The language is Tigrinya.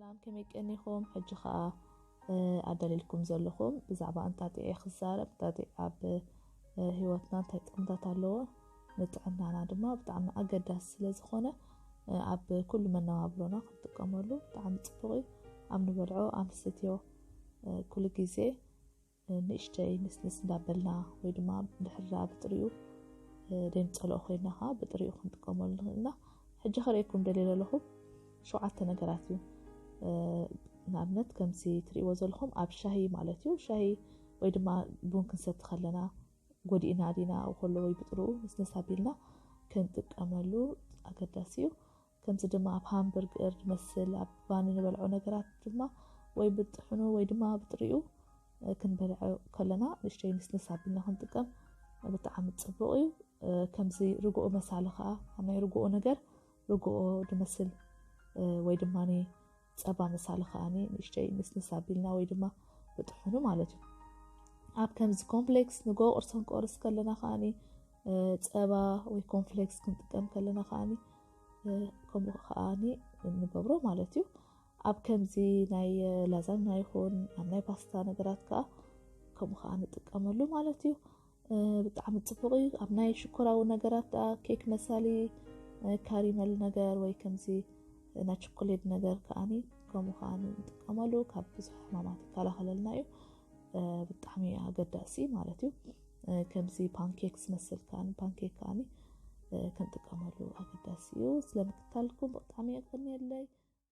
ሰላም፣ ከመይ ቀኒኹም? ሕጂ ኸኣ ኣዳልየልኩም ዘለኹ ብዛዕባ እንጣጢዕ እየ ክዛረብ። እንጣጢዕ ኣብ ህይወትና እንታይ ጥቕምታት ኣለዎ፣ ንጥዕናና ድማ ብጣዕሚ ኣገዳሲ ስለ ዝኾነ ኣብ ኩሉ መነባብሮና ክንጥቀመሉ ብጣዕሚ ጽቡቕ እዩ። ኣብ ንበልዖ፣ ኣብ ንሰትዮ ኩሉ ግዜ ንእሽተይ ንስንስ እንዳበልና ወይ ድማ ድሕራ ብጥሪኡ ደይምፀልኦ ኮይና ከዓ ብጥሪኡ ክንጥቀመሉ ንኽእል ኢና። ሕጂ ከርእየኩም ደልየ ዘለኹ ሸውዓተ ነገራት እዩ። ንኣብነት ከምዚ ትርእይዎ ዘለኹም ኣብ ሻሂ ማለት እዩ። ሻሂ ወይ ድማ ቡን ክንሰቲ ከለና ጎዲእና ዲና ኣብኡ ከሎ ወይ ብጥርኡ ንስንስ ኣቢልና ክንጥቀመሉ ኣገዳሲ እዩ። ከምዚ ድማ ኣብ ሃምበርገር ዝመስል ኣብ ባኒ ንበልዖ ነገራት ድማ ወይ ብጥሕኑ ወይ ድማ ብጥሪኡ ክንበልዖ ከለና ንእሽተይ ንስንስ ኣቢልና ክንጥቀም ብጣዕሚ ጽቡቕ እዩ። ከምዚ ርግኦ መሳሊ ከዓ ኣብ ናይ ርግኦ ነገር ርግኦ ዝመስል ወይ ድማ ጸባ መሳሊ ከዓኒ ንእሽተይ ንስንስ ኣቢልና ወይ ድማ ብጥሕኑ ማለት እዩ። ኣብ ከምዚ ኮምፕሌክስ ንጎ ቁርሲ ክንቆርስ ከለና ከዓኒ ጸባ ወይ ኮምፕሌክስ ክንጥቀም ከለና ከዓኒ ከምኡ ከዓኒ ንገብሮ ማለት እዩ። ኣብ ከምዚ ናይ ላዛኛ ይኹን ኣብ ናይ ፓስታ ነገራት ከዓ ከምኡ ከዓ ንጥቀመሉ ማለት እዩ። ብጣዕሚ ጽቡቕ እዩ። ኣብ ናይ ሽኮራዊ ነገራት ደኣ ኬክ መሳሊ ካሪመል ነገር ወይ ከምዚ ናይ ቸኮሌት ነገር ከዓኒ ከምኡ ከዓኒ ንጥቀመሉ ካብ ብዙሕ ሕማማት ይከላኸለልና እዩ። ብጣዕሚ ኣገዳሲ ማለት እዩ። ከምዚ ፓንኬክ ዝመስል ከዓኒ ፓንኬክ ከዓኒ ክንጥቀመሉ ኣገዳሲ እዩ። ስለምክታልኩም ብጣዕሚ የቀንየለይ።